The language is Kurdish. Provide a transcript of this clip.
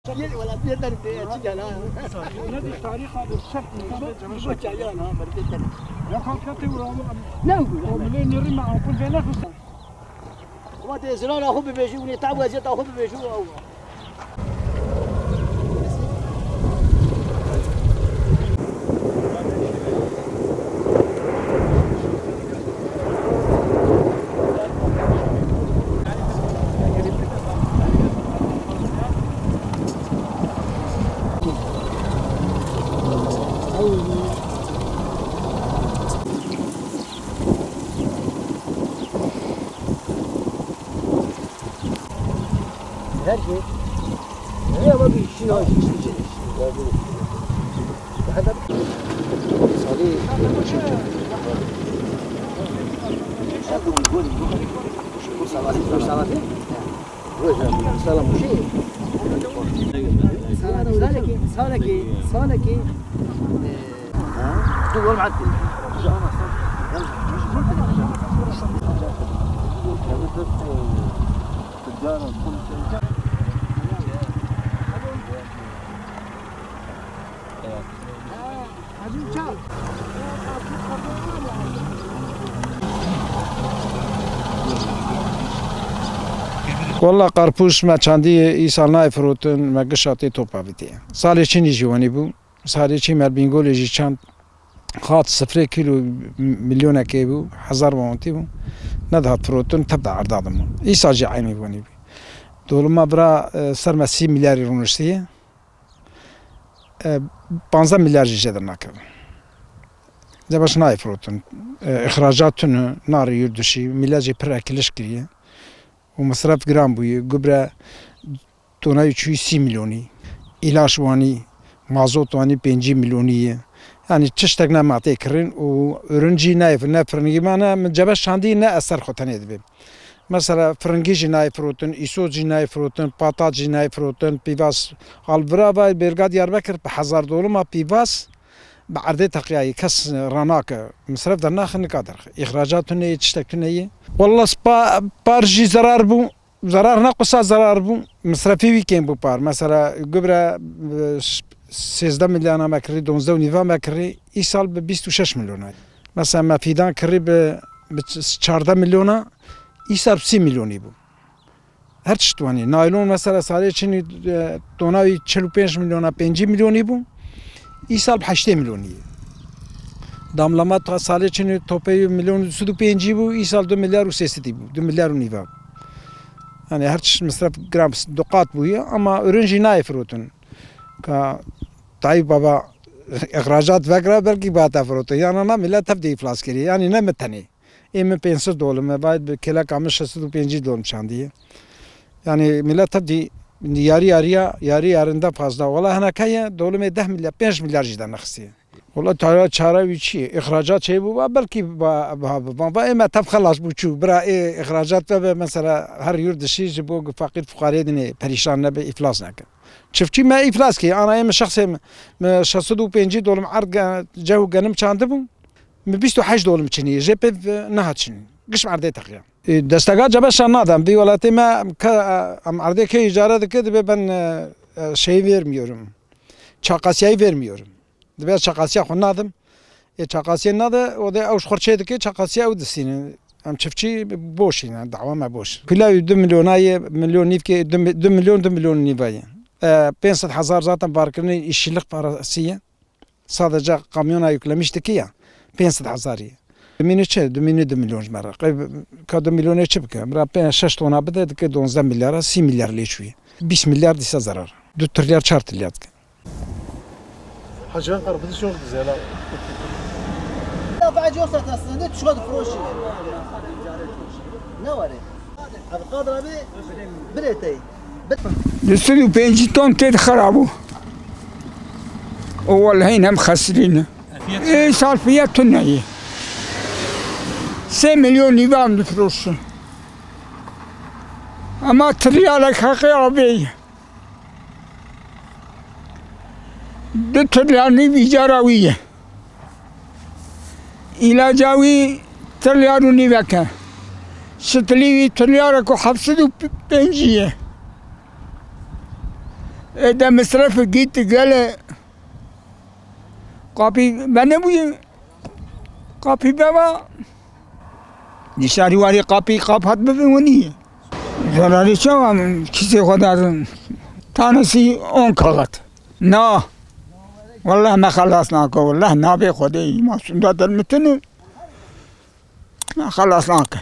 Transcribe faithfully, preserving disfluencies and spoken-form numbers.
Yeni wala bir tane de açık ya lan. Ne diş tarih abi, şart mı? Bu çayan ha, bir tane. Ya kalkatı vuralım. Ne bu? O milyon yirmi ampul ve ne kısa? Ama de zirar ahı bir beji, uni tabu eziyet ahı bir beji. Her şey. Ne ama bir işin var, işin için. Salaki, salaki, salaki. Walla qarpûş me çandî îsal nayê firotin, me gişa tê topa vitê. Salê çinî jî wenî bû. Salê çî me Bîngolê jî çand, hat sifrê kîlo, milyonekê bû, hezar wawantî bû. Nedihat firotin, tep de erda dimû. Îsal jî eynî wenî bû. Dolima bira, e, ser me sî milyarî rûniştiye. E, panzdeh milyar jî jê dernakeve. Cebeş nayê firotin. E, îxracat tune, nare yurt dişî, milet jî pir ekiliş kiriye. Û misref giran bûye. Gubre tonayî çûyî sî milyonî. Îlaç wanî, mazot wanî pêncî milyonî ye. Yanî tiştek ne ma tê kirin û ürün jî ne, ne firingî me ne, min cebeş çandî ne ez ser xwe tenê dibêm. Mesela firingî jî nayê firotin, îsot jî nayê firotin, pataç jî nayê firotin, pîvas. Al vira vay bêrga Diyarbekir bi hezar dolima pîvas bi erdê teqiyayî kes ranake. Misref dernaxe nika derxe. Îxracat tune ye, tiştek tune ye. Walla spa par jî zerar bû. Zerar ne qisa zerar bû. Misrefî wî kêm bû par. Mesela gubre, e, sêzdeh milyona me kirî, donzdeh û nîva me kirî, îsal bi bîst û şeş milyona. Mesela me fîdan kirî bi, bi çardeh milyona, îsal bi sî milyonî bû. Her tişt wanî. Naylon mesela salê çinî, e, tona wî çil û pênc milyona, pêncî milyonî bû. Îsal bi heştê milyonî ye. Damlama ta salê çinî topê wî milyon û du sed û pêncî bû, îsal du milyar û sê sedî bû. Du milyar û nîva. Yani her tişt misref gram du qat bûye ama ürün jî nayê firotin. Ka Tayyip Baba îxracat vekira belkî bihata firotin. Yana na millet tev de îflas kiriye. Yani ne mi tenê. Ê min pênc sed dolim e, vay bi kêleka min şeş sed û pêncî dolim çandiye. Yani millet tev dî yarî yarîya, yarî yarinde fazla. Wala hineke ye, dolimê deh milyar, pênc milyar jî dernexistiye. Wala çare, çare wî çi ye? Îxracat çêbû, va belkî va, va, va, va ê me tev xelas bû çû. Bira ê îxracat vebe, mesela her yurt dişî ji bo feqîr fuqarê dinê perîşan nebe, îflas neke. Çiftçî me îflas kiriye. Ana ê min şexsê min, min şeş sed û pêncî dolim erd ge-, ceh û genim çandibû. Min bîst û heşt dolim çinî, jê pê, e, nehat çinî. Giş erdê teqiya. E, destega cebeşa nadim. Vî welatê me ke, e, em erdê ke îcare dike, dibe ben, e, e, şeyi vermiyorum. Çakasiyayı vermiyorum. Dibe çakasiya xwe nadim. E, çakasiyê nade, o de ew ji xwe çê dike, çakasiya ew distîne. Em çiftçî boş in, dawa me boş. Kula wî du milyona ye, milyon nîv ke, du mi-, du milyon, du milyon nîva ye. E, pênc sed hezar zaten barkirinê îşçilik parası ye. Sadece kamyona yüklemiş dike ya, pênc sed hezarî. Dumînê çi? Dumînê du milyon ji me re. Qey ka du milyonê çi bike? Bira pê-, şeş tona bide, dike donzdeh milyara, sî milyar lê çûye. Bîst milyar dîsa zerar. Du trilyar, çar trilyar dike. Hacı Ankara, bu da çok güzel ha. Ya, بعد yoksa tasında ne tişka da froşi. Ne var ya? Abi Kadir abi, bilete. Du sed û pêncî ton tê de xera bû. O welhîn hem xesirîne. Ê sal fiyat tune ye. Sê milyon nîvan difiroşin. Ama trilyarek heqê avê ye. Du trilyar nîv îcara wî ye. Îlaca wî trilyar û nîvek e. Şitilî wî trilyarek û heft sed û pêncî ye. Ê de misref gît gele. Qapî benebûye. Qapî beva. Dişarî warî qapî qap hat bibin winî. Zararî çawa kîsê xwe darin. Tanesi on kaxat. Na. Wallah me xelas nake. Wallah nabê Xwedê. Ma şunda dermitine. Me xelas nake.